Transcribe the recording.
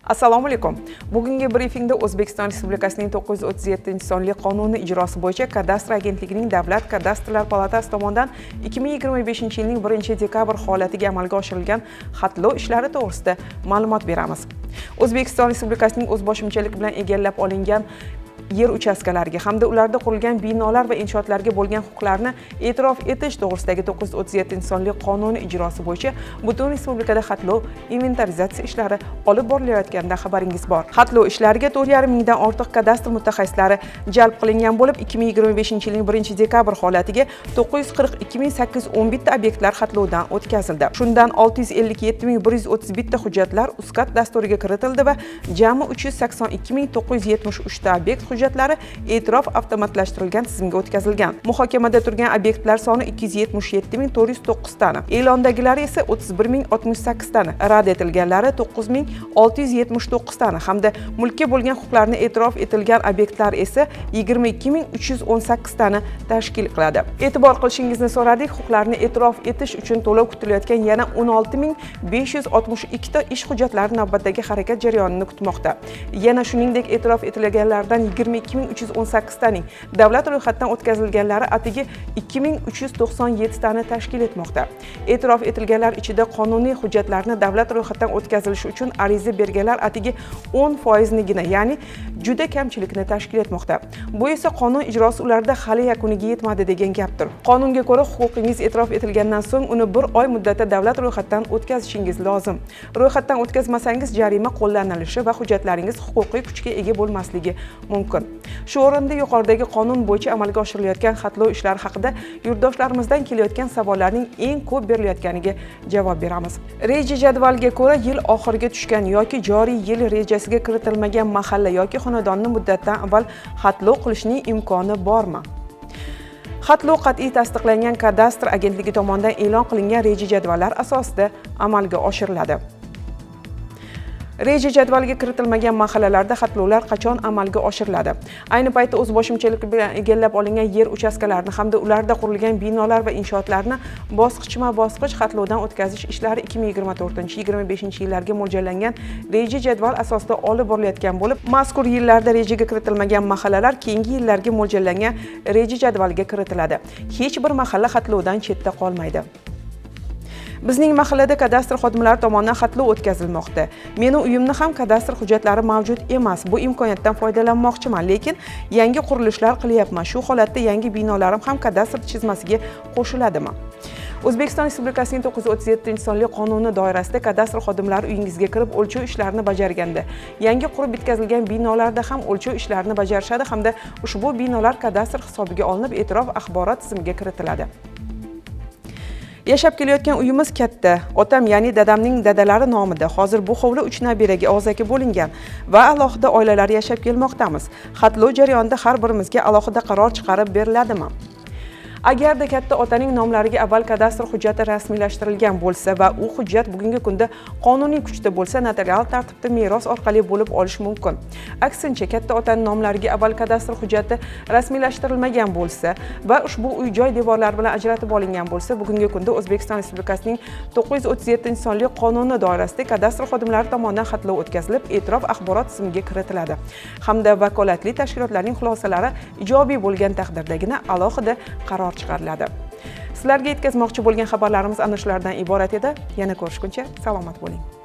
Assalomu alaykum. Bugungi brifingda O'zbekiston Respublikasining 937-sonli qonuni ijrosi bo'yicha Kadastr agentligining Davlat kadastrlar palatasi tomonidan 2025-yilning 1-dekabr holatiga amalga oshirilgan xatlov ishlari to'g'risida ma'lumot beramiz. O'zbekiston Respublikasining o'zboshimchalik bilan egallab olingan yer uchastkalariga hamda ularda qurilgan binolar va inshootlarga bo'lgan huquqlarni e'tirof etish to'g'risidagi 937-sonli qonuni ijrosi bo'yicha butun respublikada xatlov, inventarizatsiya ishlari olib borilayotganidan xabaringiz bor. Xatlov ishlariga 4,5 mingdan ortiq kadastr mutaxassislari jalb qilingan bo'lib, 2025-yilning 1-dekabr holatiga 942 811 ta obyektlar xatlovdan o'tkazildi. Shundan 657 131 ta hujjatlar UZCAD dasturiga kiritildi va jami 382 973 ta obyekt hujjatlari e'tirof avtomatlashtirilgan tizimga o'tkazilgan. Muhokamada turgan obyektlar soni 277 409 tani, e'londagilari esa 31 068 tani, rad etilganlari 9679 tani hamda mulkka bo'lgan huquqlarni e'tirof etilgan obyektlar esa 22 318 tani tashkil qiladi. E'tibor qilishingizni so'radik, huquqlarni e'tirof etish uchun to'lov kutilayotgan yana 16 562 ta ish hujjatlari navbatdagi harakat jarayonini kutmoqda. Yana shuningdek, e'tirof etilganlardan 22 318 taning davlat ro'yxatidan o'tkazilganlari atigi 2397 tani tashkil etmoqda. E'tirof etilganlar ichida qonuniy hujjatlarni davlat ro'yxatidan o'tkazilishi uchun ariza berganlar atigi 10 foiznigina, ya'ni juda kamchilikni tashkil etmoqda. Bu esa qonun ijrosi ularda hali yakuniga yetmadi degan gapdir. Qonunga ko'ra, huquqingiz e'tirof etilgandan so'ng uni bir oy muddatda davlat ro'yxatidan o'tkazishingiz lozim. Ro'yxatdan o'tkazmasangiz, jarima qo'llanilishi va hujjatlaringiz huquqiy kuchga ega bo'lmasligi mumkin. Shu o'rinda yuqoridagi qonun bo'yicha amalga oshirilayotgan xatlov ishlari haqida yurtdoshlarimizdan kelayotgan savollarning eng ko'p berilayotganiga javob beramiz. Reja jadvalga ko'ra, yil oxiriga tushgan yoki joriy yil rejasiga kiritilmagan mahalla yoki xonadonni muddatdan avval xatlov qilishning imkoni bormi? Xatlov qat'iy tasdiqlangan kadastr agentligi tomonidan e'lon qilingan reja jadvallar asosida amalga oshiriladi. Reja jadvaliga kiritilmagan mahallalarda xatlovlar qachon amalga oshiriladi? Ayni paytda o'zboshimchalik bilan egallab olingan yer uchastkalarini hamda ularda qurilgan binolar va inshootlarni bosqichma bosqich xatlovdan o'tkazish ishlari 2024-25 yillarga mo'ljallangan reja jadval asosida olib borilayotgan bo'lib, mazkur yillarda rejaga kiritilmagan mahallalar keyingi yillarga mo'ljallangan reja jadvaliga kiritiladi. Hech bir mahalla xatlovdan chetda qolmaydi. Bizning mahallada kadastr xodimlari tomonidan xatlov o'tkazilmoqda. Meni uyimni ham kadastr hujjatlari mavjud emas. Bu imkoniyatdan foydalanmoqchiman, lekin yangi qurilishlar qilyapman. Shu holatda yangi binolarim ham kadastr chizmasiga qo'shiladimi? O'zbekiston Respublikasining 937-sonli qonuni doirasida kadastr xodimlari uyingizga kirib o'lchov ishlarini bajarganda, yangi qurib bitkazilgan binolarda ham o'lchov ishlarini bajarishadi hamda ushbu binolar kadastr hisobiga olinib, e'tirof axborot tizimiga kiritiladi. Yashab kelayotgan uyimiz katta otam, ya'ni dadamning dadalari nomida. Hozir bu hovli uch nabiraga og'zaki bo'lingan va alohida oilalar yashab kelmoqdamiz. Xatlov jarayonida har birimizga alohida qaror chiqarib beriladimi? Agarda katta otaning nomlariga avval kadastr hujjati rasmiylashtirilgan bo'lsa va u hujjat bugungi kunda qonuniy kuchda bo'lsa, notarial tartibda meros orqali bo'lib olish mumkin. Aksincha, katta otaning nomlariga avval kadastr hujjati rasmiylashtirilmagan bo'lsa va ushbu uy joy devorlari bilan ajratib olingan bo'lsa, bugungi kunda O'zbekiston Respublikasining 937-sonli qonuni doirasida kadastr xodimlari tomonidan xatlov o'tkazilib, e'tirof axborot tizimiga kiritiladi hamda vakolatli tashkilotlarning xulosalari ijobiy bo'lgan taqdirdagina alohida qaror chiqariladi. Sizlarga yetkazmoqchi bo'lgan xabarlarimiz ana shulardan iborat edi. Yana ko'rishguncha salomat bo'ling.